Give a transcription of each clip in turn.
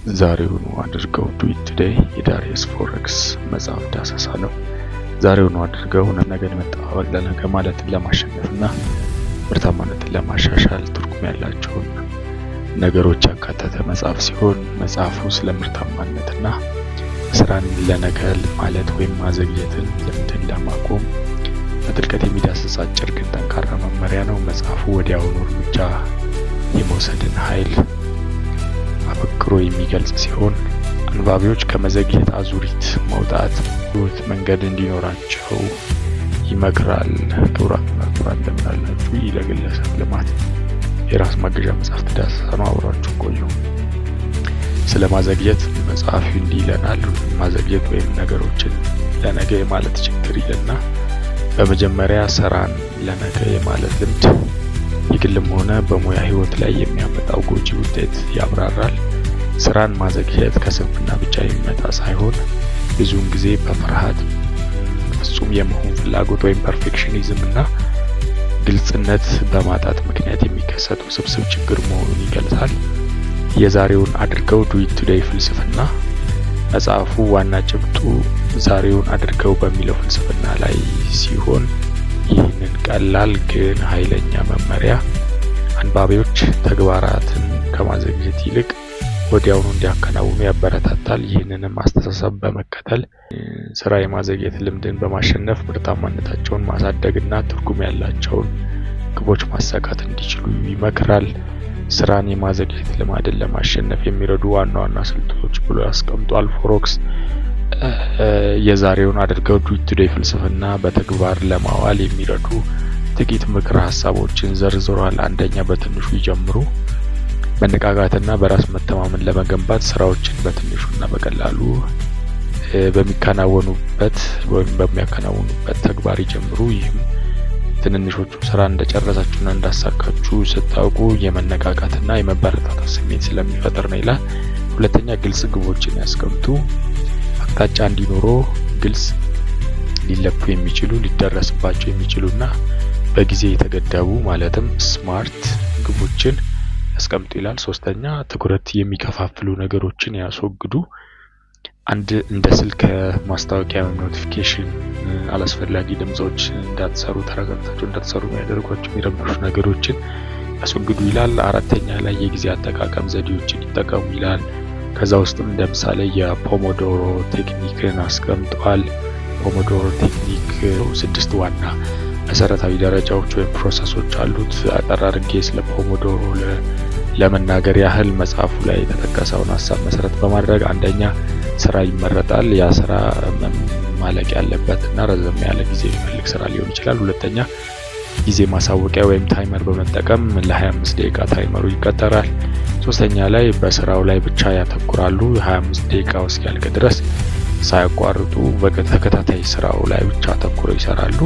ዛሬውኑ አድርገው Do It Today የዳሪየስ ፎረክስ መጽሐፍ ዳሰሳ ነው። ዛሬውኑ አድርገው ነገን መጠባበቅ ለነገ ማለትን ለማሸነፍ እና ምርታማነትን ለማሻሻል ትርጉም ያላቸውን ነገሮች ያካተተ መጽሐፍ ሲሆን፣ መጽሐፉ ስለ ምርታማነትና ስራን ለነገ ማለት ወይም ማዘግየትን ልምድን ለማቆም በጥልቀት የሚዳስስ አጭር ግን ጠንካራ መመሪያ ነው። መጽሐፉ ወዲያውኑ እርምጃ የመውሰድን ኃይል አበክሮ የሚገልጽ ሲሆን፣ አንባቢዎች ከመዘግየት አዙሪት መውጣት ህይወት መንገድ እንዲኖራቸው ይመክራል። ክቡራትና ክቡራን፣ እንደምን አላችሁ? ይህ ለግለሰብ ልማት የራስ ማገዣ መጽሐፍት ዳሰሳ ነው። አብራችሁ ቆዩ። ስለ ማዘግየት መጽሐፊው እንዲህ ይለናል። ማዘግየት ወይም ነገሮችን ለነገ የማለት ችግር ይልና፣ በመጀመሪያ ስራን ለነገ የማለት ልምድ የግልም ሆነ በሙያ ህይወት ላይ የሚያመጣው ጎጂ ውጤት ያብራራል። ስራን ማዘግየት ከስንፍና ብቻ የሚመጣ ሳይሆን ብዙውን ጊዜ በፍርሃት፣ ፍጹም የመሆን ፍላጎት ወይም perfectionism እና ግልጽነት በማጣት ምክንያት የሚከሰት ውስብስብ ችግር መሆኑን ይገልጻል። የዛሬውን አድርገው Do It Today ፍልስፍና። መጽሐፉ ዋና ጭብጡ ዛሬውን አድርገው በሚለው ፍልስፍና ላይ ሲሆን፣ ይህንን ቀላል ግን ኃይለኛ መመሪያ አንባቢዎች ተግባራትን ከማዘግየት ይልቅ ወዲያውኑ እንዲያከናውኑ ያበረታታል። ይህንንም አስተሳሰብ በመከተል ስራ የማዘግየት ልምድን በማሸነፍ ምርታማነታቸውን ማሳደግ እና ትርጉም ያላቸውን ግቦች ማሳካት እንዲችሉ ይመክራል። ስራን የማዘግየት ልማድን ለማሸነፍ የሚረዱ ዋና ዋና ስልቶች ብሎ ያስቀምጧል። ፎሮክስ የዛሬውን አድርገው Do It Today ፍልስፍና በተግባር ለማዋል የሚረዱ ጥቂት ምክር ሀሳቦችን ዘርዝሯል። አንደኛ፣ በትንሹ ይጀምሩ። መነቃቃትና በራስ መተማመን ለመገንባት ስራዎችን በትንሹና በቀላሉ በሚከናወኑበት ወይም በሚያከናውኑበት ተግባር ይጀምሩ። ይህም ትንንሾቹ ስራ እንደጨረሳችሁና እንዳሳካችሁ ስታውቁ የመነቃቃትና የመበረታታት ስሜት ስለሚፈጥር ነው ይላል። ሁለተኛ፣ ግልጽ ግቦችን ያስቀምጡ። አቅጣጫ እንዲኖረው ግልጽ፣ ሊለኩ የሚችሉ፣ ሊደረስባቸው የሚችሉና በጊዜ የተገደቡ ማለትም SMART ግቦችን ያስቀምጡ ይላል። ሶስተኛ፣ ትኩረት የሚከፋፍሉ ነገሮችን ያስወግዱ። አንድ እንደ ስልክ ማስታወቂያ፣ notification፣ አላስፈላጊ ድምጾች እንዳትሰሩ፣ ተረጋግታችሁ እንዳትሰሩ የሚያደርጓቸው የሚረብሹ ነገሮችን ያስወግዱ ይላል። አራተኛ ላይ የጊዜ አጠቃቀም ዘዴዎችን ይጠቀሙ ይላል። ከዛ ውስጥም እንደ ምሳሌ የ Pomodoro technique ን አስቀምጧል። Pomodoro technique ስድስት ዋና መሰረታዊ ደረጃዎች ወይም process ኦች አሉት። አጠር አድርጌ ስለ Pomodoro ለመናገር ያህል መጽሐፉ ላይ የተጠቀሰውን ሀሳብ መሰረት በማድረግ፣ አንደኛ ስራ ይመረጣል። ያ ስራ ማለቅ ያለበት እና ረዘም ያለ ጊዜ የሚፈልግ ስራ ሊሆን ይችላል። ሁለተኛ፣ ጊዜ ማሳወቂያ ወይም timer በመጠቀም ለ25 ደቂቃ timer ኡ ይቀጠራል። ሶስተኛ ላይ በስራው ላይ ብቻ ያተኩራሉ። 25 ደቂቃው እስኪያልቅ ድረስ ሳያቋርጡ በተከታታይ ስራው ላይ ብቻ አተኩረው ይሰራሉ።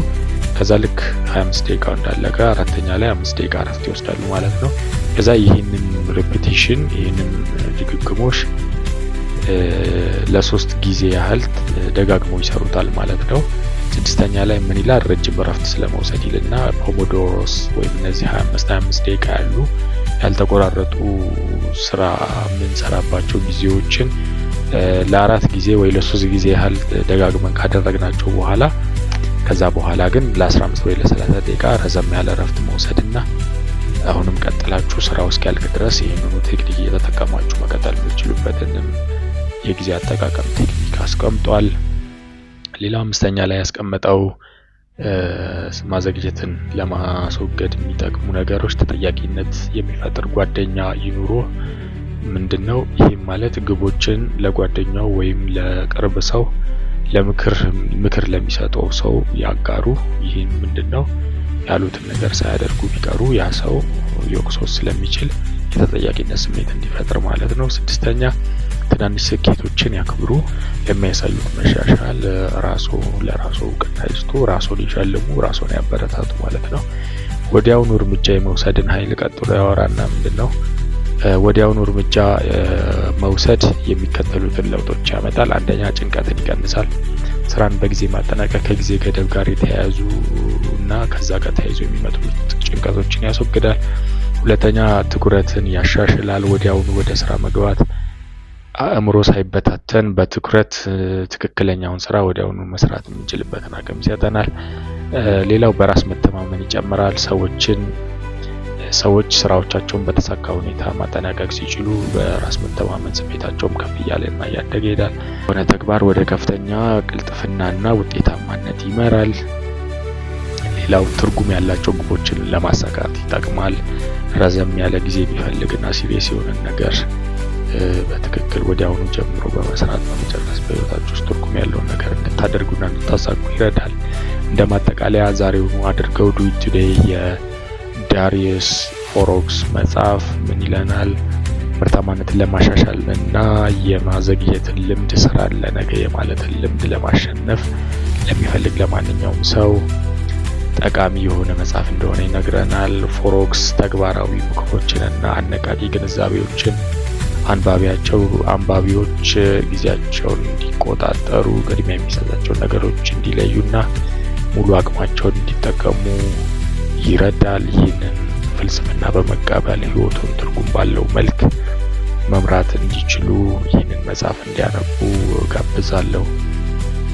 ከዛ ልክ 25 ደቂቃው እንዳለቀ አራተኛ ላይ 5 ደቂቃ እረፍት ይወስዳሉ ማለት ነው። ከዛ ይህንን repetition፣ ይህንን ድግግሞሽ ለሶስት ጊዜ ያህል ደጋግመው ይሰሩታል ማለት ነው። ስድስተኛ ላይ ምን ይላል? ረጅም እረፍት ስለመውሰድ ይልና፣ Pomodoros ወይም እነዚህ 25 25 ደቂቃ ያሉ ያልተቆራረጡ ስራ የምንሰራባቸው ጊዜዎችን ለአራት ጊዜ ወይ ለሶስት ጊዜ ያህል ደጋግመን ካደረግናቸው በኋላ፣ ከዛ በኋላ ግን ለ15 ወይ ለ30 ደቂቃ ረዘም ያለ እረፍት መውሰድና አሁንም ቀጥላችሁ ስራው እስኪያልቅ ድረስ ይህንኑ ቴክኒክ እየተጠቀማችሁ መቀጠል የምትችሉበትንም የጊዜ አጠቃቀም ቴክኒክ አስቀምጧል። ሌላው አምስተኛ ላይ ያስቀመጠው ማዘግየትን ለማስወገድ የሚጠቅሙ ነገሮች ተጠያቂነት የሚፈጥር ጓደኛ ይኑሮ። ምንድን ነው? ይህም ማለት ግቦችን ለጓደኛው ወይም ለቅርብ ሰው፣ ለምክር ምክር ለሚሰጠው ሰው ያጋሩ። ይህም ምንድን ነው? ያሉትን ነገር ሳያደርጉ ቢቀሩ ያ ሰው ሊወቅሶት ስለሚችል የተጠያቂነት ስሜት እንዲፈጥር ማለት ነው። ስድስተኛ፣ ትናንሽ ስኬቶችን ያክብሩ። የሚያሳዩት መሻሻል ራሶ ለራሶ እውቅና ይስጡ፣ ራስዎን ይሸልሙ፣ ራስዎን ያበረታቱ ማለት ነው። ወዲያውኑ እርምጃ የመውሰድን ኃይል ቀጥሎ ያወራና፣ ምንድን ነው? ወዲያውኑ እርምጃ መውሰድ የሚከተሉትን ለውጦች ያመጣል። አንደኛ፣ ጭንቀትን ይቀንሳል። ስራን በጊዜ ማጠናቀቅ ከጊዜ ገደብ ጋር የተያያዙ እና ከዛ ጋር ተያይዞ የሚመጡ ጭንቀቶችን ያስወግዳል። ሁለተኛ፣ ትኩረትን ያሻሽላል። ወዲያውኑ ወደ ስራ መግባት አእምሮ ሳይበታተን በትኩረት ትክክለኛውን ስራ ወዲያውኑ መስራት የምንችልበትን አቅም ይሰጠናል። ሌላው በራስ መተማመን ይጨምራል። ሰዎች ስራዎቻቸውን በተሳካ ሁኔታ ማጠናቀቅ ሲችሉ በራስ መተማመን ስሜታቸውም ከፍ እያለና እያደገ ይሄዳል። የሆነ ተግባር ወደ ከፍተኛ ቅልጥፍናና ውጤታማነት ይመራል። ሌላው ትርጉም ያላቸው ግቦችን ለማሳካት ይጠቅማል። ረዘም ያለ ጊዜ የሚፈልግና serious የሆነን ነገር በትክክል ወዲያውኑ ጀምሮ በመስራት በመጨረስ በህይወታችሁ ውስጥ ትርጉም ያለውን ነገር እንድታደርጉና እንድታሳኩ ይረዳል። እንደ ማጠቃለያ ዛሬውኑ አድርገው Do It Today የዳሪየስ ፎሮክስ መጽሐፍ ምን ይለናል? ምርታማነትን ለማሻሻል እና የማዘግየትን ልምድ፣ ስራን ለነገ የማለትን ልምድ ለማሸነፍ ለሚፈልግ ለማንኛውም ሰው ጠቃሚ የሆነ መጽሐፍ እንደሆነ ይነግረናል። ፎሮክስ ተግባራዊ ምክሮችንና አነቃቂ ግንዛቤዎችን አንባቢዎች ጊዜያቸውን እንዲቆጣጠሩ፣ ቅድሚያ የሚሰጣቸውን ነገሮች እንዲለዩና ሙሉ አቅማቸውን እንዲጠቀሙ ይረዳል። ይህንን ፍልስፍና በመቀበል ህይወቱን ትርጉም ባለው መልክ መምራት እንዲችሉ ይህንን መጽሐፍ እንዲያነቡ ጋብዛለሁ።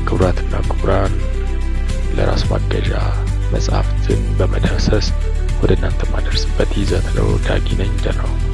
ክቡራትና ክቡራን፣ ለራስ ማገዣ መጽሐፍትን በመዳሰስ ወደ እናንተ ማደርስበት ይዘት ነው። ዳጊ ነኝ። ደህና ሁኑ።